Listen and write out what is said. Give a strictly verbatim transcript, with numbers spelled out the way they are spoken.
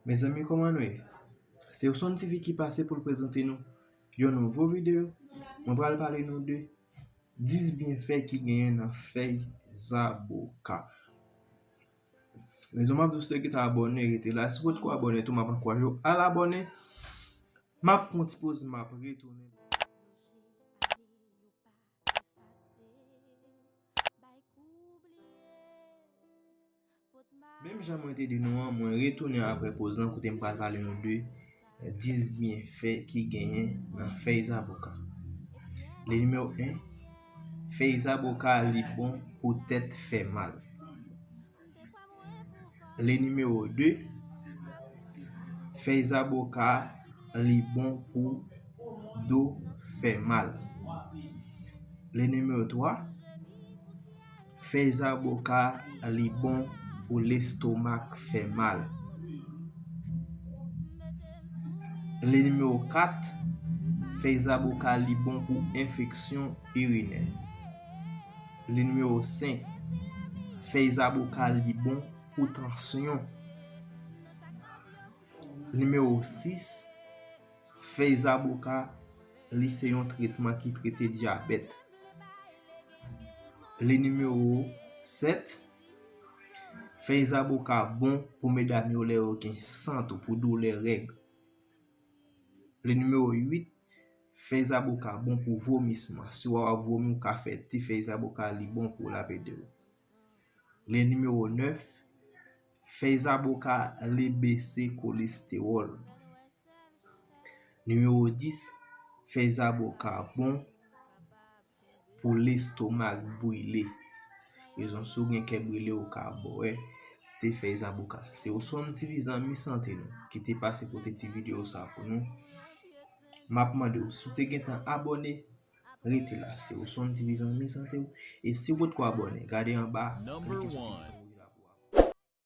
Mezanmi, kòman nou ye? Se Osonn T V ki pase pou l prezante nou yon nouvo videyo. Mwen pral pale nou de dis byenfè ki genyen nan fèy zaboka. Mezanmi, m ap di w, si w te gentan abòne, rete la. Si w potko abòne tou, m ap ankouraje w al abòne. M ap pran ti poz, m ap retounen. Menm jan mwen te di nou an, mwen retounen apre poz lan kote m pral pale nou de dis byenfè ki genyen nan fèy zaboka. Le nimewo en, fèy zaboka li bon pou tèt fè mal. Le nimewo de, fèy zaboka li bon pou do fè mal. Le nimewo twa, fèy zaboka li bon pou lestomak fè mal. Le nimewo kat, fèy zaboka li bon pou enfeksyon irinè. Le nimewo senk, fèy zaboka li bon pou tansyon. Nimewo sis, fèy zaboka li se yon tretman ki trete dyabèt. Le nimewo sèt, fèy zaboka bon pou medam yo lè yo gen sant ou pou doulè règ. Le nimewo uit, fèy zaboka bon pou vomisman. Si w ap vomi, ou ka fè te fèy zaboka, li bon pou l ap ede w. Le nimewo nèf, fèy zaboka li bese kolestewòl. Nimewo dis, fèy zaboka bon pou lestomak brile. Rezon, si w gen kè brile, ou ka bwè te fèy zaboka. Se Osonn T V, zanmi sante nou, ki te pase pote ti videyo sa pou nou. M ap mande w, si w te gentan abòne, rete la. Se Osonn T V, zanmi sante w. E si w potko abòne, gade anba, klike sou ti